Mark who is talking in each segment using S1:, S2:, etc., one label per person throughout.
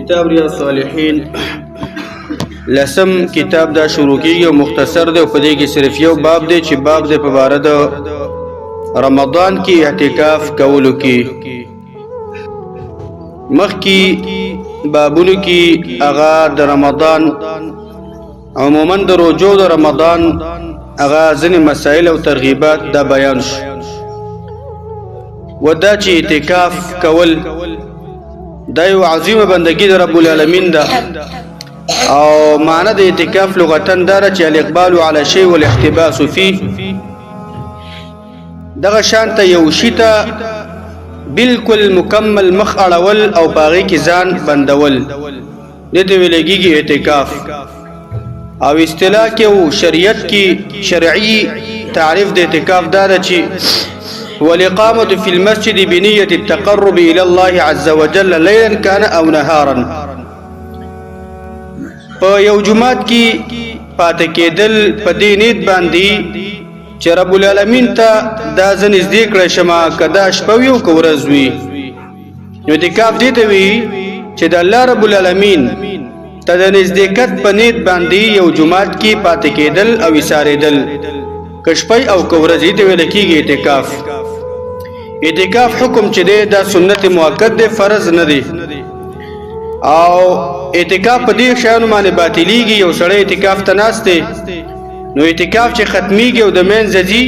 S1: کتاب ریاض الصالحین لسم کتاب دا شروع کیږي او مختصر دی، او په دې کې صرف یو باب دی چې باب دی په باره د رمضان کې اعتکاف کولو کې. مخکې بابونو کې هغه د رمضان عموما د روزو د رمضان هغه ځینې مسایل او ترغیبات دا بیان شو. ودا چې اعتکاف کول دا یو عظیمه بندگی د رب العالمین ده، او معنی د اعتکاف لغتاً دا ده چې الاقبال علی شیء والاحتباس فيه، دغه شان ته یو شي ته بالکل مکمل مخ اړول او باغې کې ځان بندول، دې ته ویل کېږي اعتکاف. او اصطلاح کې او شریعت کې شرعي تعریف د اعتکاف دا ده چې والاقامة في المسجد بنية التقرب إلى الله عز وجل ليلا كان أو نهارا. په یو جماعت کې پاتې کېدل په دې نیت باندې چې رب العالمین ته دا زه نږدې کړی شم، که دا شپه وي او که ورځ وي. نو اعتکاف دې ته وي چې د الله رب العالمین ته د نزدېکت په نیت باندې یو جومات کې پاتې کېدل او ایسارېدل، که شپه او که ورځ، دې ته ویل کېږي اعتکاف. اعتکاف حکم چې دی دا سنت مؤکد دی، فرض نه دی. او اعتکاف په دې شیانو باندې باطلیږي. یو سړی اعتکاف ته ناست دی، نو اعتکاف چې ختمیږي او د منځه ځي،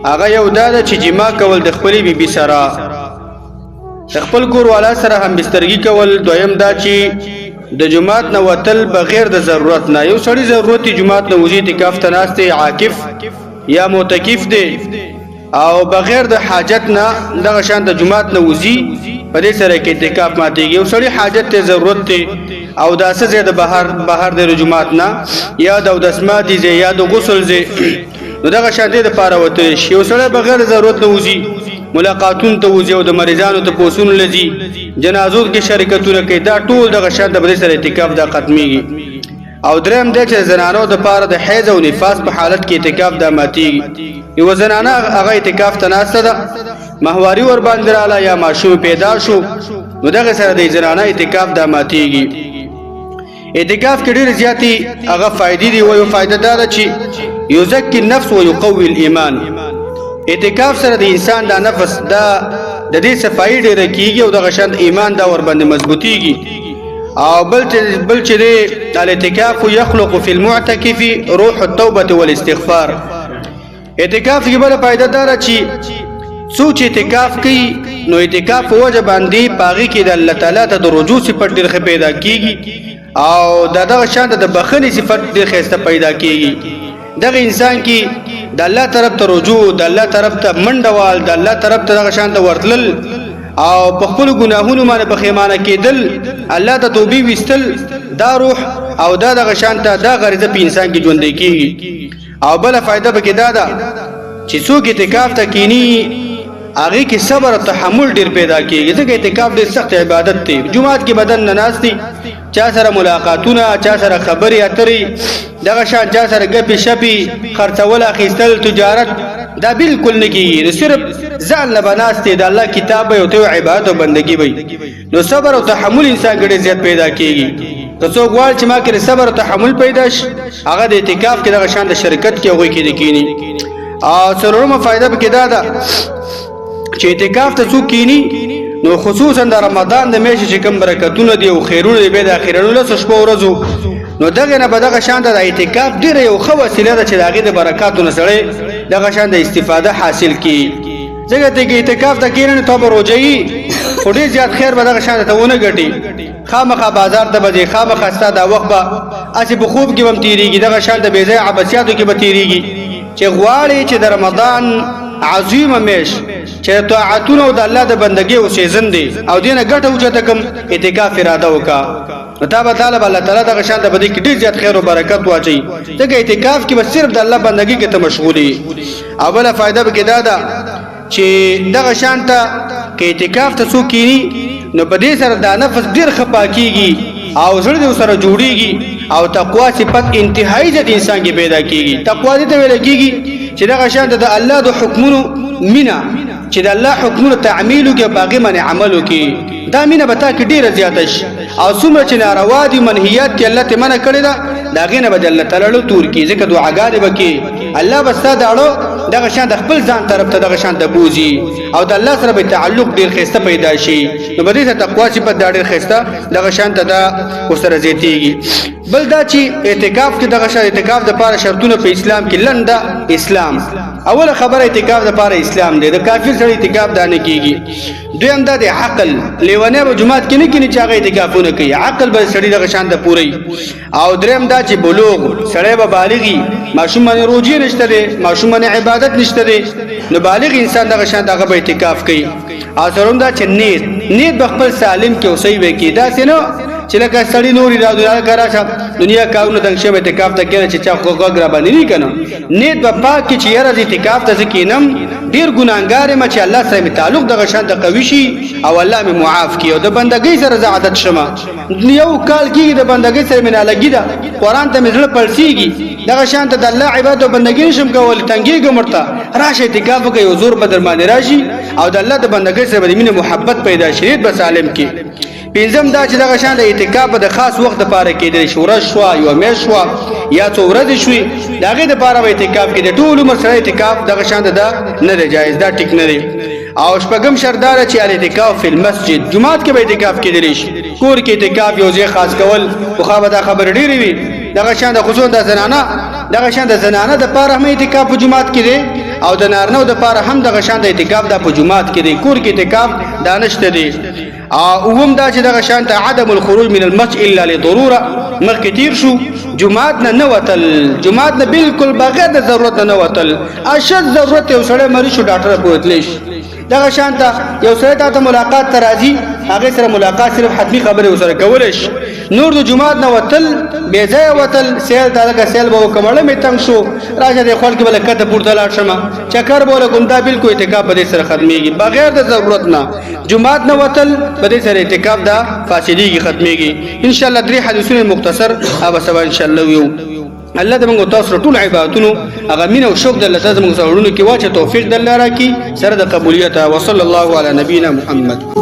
S1: هغه یو دا ده چې جما کول د خپلې بیبي سره، د خپل کور والا سره هم بسترګي کول. دویم دا چې د جماعت نه وتل بغیر د ضرورت نه. یو سړی ضرورت جماعت نه وځي، اعتکاف ته ناست دی، عاکف یا معتکف دی، او بغیر د حاجت نه دغه شان د جماعت نه وځي، په دې سره کې اعتکاف ماتېږي. یو سړی حاجت ته ضرورت دی او دا څه ځای د بهر د جماعت نه، یا د اودسماتي ځای یا د غسل ځای، نو دغه شان دې دپاره وتلی شي. یو سړی بغیر ضرورت نه وځي، ملاقاتونو ته وځي او د مریضانو ته پوسونو له ځي، جنازو کې شرکتونه کوي، دا ټول دغه شان د بدې سره اعتکاف دا ختمیږي. او دریم دی چې زنانو دپاره د حیض او نفاس په حالت کې اعتکاف دا ماتیږي. یوه زنانه هغه اعتکاف ته ناسته ده، ماهواري ورباندې راله یا ماشوم پیدا شو، نو دغه سره د زنانه اعتکاف دا ماتیږي. اعتکاف کې ډېر زیاتې هغه فایدې دي. یو فایده دا ده چې یزکی النفس ویقوي الایمان. اعتکاف سره د انسان دا نفس دا د دې صفایي ډېره کیږي او دغه شان ایمان دا ورباندې مضبوطیږي. او بل چې دی الاعتکاف یخلق فی المعتکف روح التوبة والاستغفار. اعتکاف کې بله فایده دا ده چې څوک چې اعتکاف کوي، نو اعتکاف په وجه باندې په هغې کې د الله تعالی ته د رجوع صفت ډېر ښه پیدا کیږي، او د دغه شان د بخښنې صفت ډېر ښایسته پیدا کیږي. دغه انسان کې د الله طرف ته رجوع، د الله طرف ته منډه وال، د الله طرف ته دغه شان ته ورتلل او په خپلو ګناهونو باندې پښیمانه کېدل، الله ته توبې ویستل، دا روح او دا دغه شان ته دا غریزه په انسان کې ژوندی کیږي. او بله فایده پکې دا ده چې څوک اعتکاف ته کینی، هغې کې صبر او تحمل ډېر پیدا کیږي، ځکه اعتکاف ډېر سخت عبادت دی. جومات کې بدن نه ناست دی، چا سره ملاقاتونه، چا سره خبرې اترې، دغه شان چا سره ګپې شپې، خرڅول اخیستل، تجارت، دا بالکل نه کیږي. نو صرف ځان له به ناست دی، د الله کتاب به او ته عبادت او بندګي به، نو صبر او تحمل انسان کې ډېر زیات پیدا کیږي. که څوک غواړي چې ما کې صبر او تحمل پیدا شي، هغه د اعتکاف کې دغه شان د شرکت کې هغوی کې د کینی. او څلورمه فایده پکې دا ده چې اعتکاف ته څوک کینی، نو خصوصا د رمضان د میاشتې چې کوم برکتونه دي او خیرونه دي، بیا د اخرنو لسو شپو ورځو، نو دغه نه به دغه شان د اعتکاف ډېره یو ښه وسیله ده چې د هغې د برکاتو نه سړی دغه شان د استفاده حاصل کړي. ځکه ته که اعتکاف ته کښېنې، نو ته به روژه یي، خو ډېر زیات خیر به دغه شان ته ونه ګټي. خامخا بازار ته به ځې، خامخا ستا دا وخت به هسې په خوب کې به هم تېرېږي، دغه شان د بې ځایه عبثیاتو کې به تېرېږي. چې غواړې چې د رمضان عظیمه میاشت چې د طاعتونو او د الله د بندګۍ او سیزن دی او دې نه ګټه اوچته کم، اعتکاف اراده وکړه، نو تا به تعالی به الله تعالی دغه شان ته په دې کې ډېر زیات خیر او برکت واچوي، ځکه اعتکاف کې به صرف د الله بندګۍ کې ته مشغول یې. او بله فایده پکې دا ده چې دغه شان ته که اعتکاف ته څوک کینی، نو په دې سره دا نفس ډېر ښه پاکیږي او زړه دې سره جوړیږي، او تقوا صفت انتهایی زیات انسان کې پیدا کیږي. تقوا دې ته ویل کیږي چې دغه شان ته د الله د حکمونو مینه، چې د الله حکمونو تعمیل وکړي او په هغې باندې عمل وکړي، دا مینه به تا کې ډېره زیاته شي. او څومره چې ناروا دي، منهیات دي، الله ته منع کړی ده، د هغې نه به د الله تعالی له تور کړي، ځکه دعاګانې به کې الله به ستا د اړو دغه شان د خپل ځان طرف ته دغه شان د بوځي، او د الله سره به تعلق ډېر ښایسته پیدا شي. نو په دې سره تقوا صفت دا ډېر ښایسته دغه شان ته دا ورسره زیاتېږي. بل دا چې اعتکاف کې دغه شان اعتکاف دپاره شرطونه په اسلام کې لنډه اسلام. اوله خبره اعتکاف دپاره اسلام دی، د کافر سره اعتکاف دا نه کېږي. دویم دا دی عقل، لیونی به جومات کې نه کیني چې هغه اعتکافونه کوي، عقل به سړي دغه شان ته پوره. او دریم دا چې بلوغ، سړی به بالغي، ماشوم باندې روژې نشته دی، ماشوم باندې عبادت نشته دی، نو بالغ انسان دغه شان دغه به اعتکاف کوي. او څلورم دا چې نیت، نیت به خپل سالم کې او صحیح وي کې، داسې نه چې لکه سړی نوري را دنیا کا راشه دنیا کارونه دنګ شوی اعتکاف ته کېنه چې چا خو غږ را باندې نه کنه. نیت به پاک کې چې یاره زه اعتکاف ته زه کېنم، ډېر ګناهګار یم چې الله سره مې تعلق دغه شان ته قوي شي او الله مې معاف کړي او د بندګۍ سره زه عادت شم. یو کال کېږي د بندګۍ سره مې نالګي ده، قرآن ته مې زړه پړسېږي، دغه شان ته د الله عبادت او بندګي نشم کولی، تنګېږم ورته. راشه اعتکاف وکړه، یو زور به در باندې راشي او د الله د بندګۍ سره به د مینې محبت پیدا شي، نیت به سالم کړي. پنځم دا چې دغه شان د اعتکاف به د خاص وخت دپاره کېدلی شي، ورځ شوه، یوه میاشت شوه، یا څو ورځې شوې، د هغې دپاره به اعتکاف کېدی. ټول عمر سره اعتکاف دغه شان ده نه دی جایز، دا ټیک نه دی. او شپږم شرط دا دی چې الاعتکاف فی المسجد، جومات کې به اعتکاف کېدلی شي. کور کې اعتکاف یو ځای خاص کول، پخوا به دا خبرې ډېرې وي. دغه شان د خصوصا د زنانه، دغه شان د زنانه دپاره هم اعتکاف په جومات کې دی، او د نارینه دپاره هم دغه شان د اعتکاف دا په جومات کې دی، کور کې اعتکاف دا نشته دی. او اووم دا چې دغه شان ته عدم الخروج من المسجد الا لضروره، مخکې تیر شو، جومات نه نه وتل، جومات نه بالکل بغیر د ضرورت نه وتل. اشد ضرورت یو سړی مریض شو ډاکټر پورې تللی شي. دغه شان ته یو سړی تا ته ملاقات ته راځي، هغې سره ملاقات صرف حتمي خبرې ورسره کولی شي. نور د جومات نه وتل، بې ځایه وتل، سیل ته لکه سیل به وکړم، اړه مې تنګ شو، راشه دې خوړ کې به لږ کښته پورته لاړ شم، چکر به ولګوم، دا بالکل اعتکاف په دې سره ختمېږي. بغیر د ضرورت نه جومات نه وتل په دې سره اعتکاف دا فاسدېږي، ختمېږي. ان شاء الله درې حدیثونه مختصر هغه سبا ان شاء الله ویو. الله دې موږ تاسو ټول عبادتونو هغه مینه او شوق د الله تعالی زموږ سره وړونو کې واچي، توفیق د الله راکړي سره د قبولیت. وصلی الله علی نبینا محمد.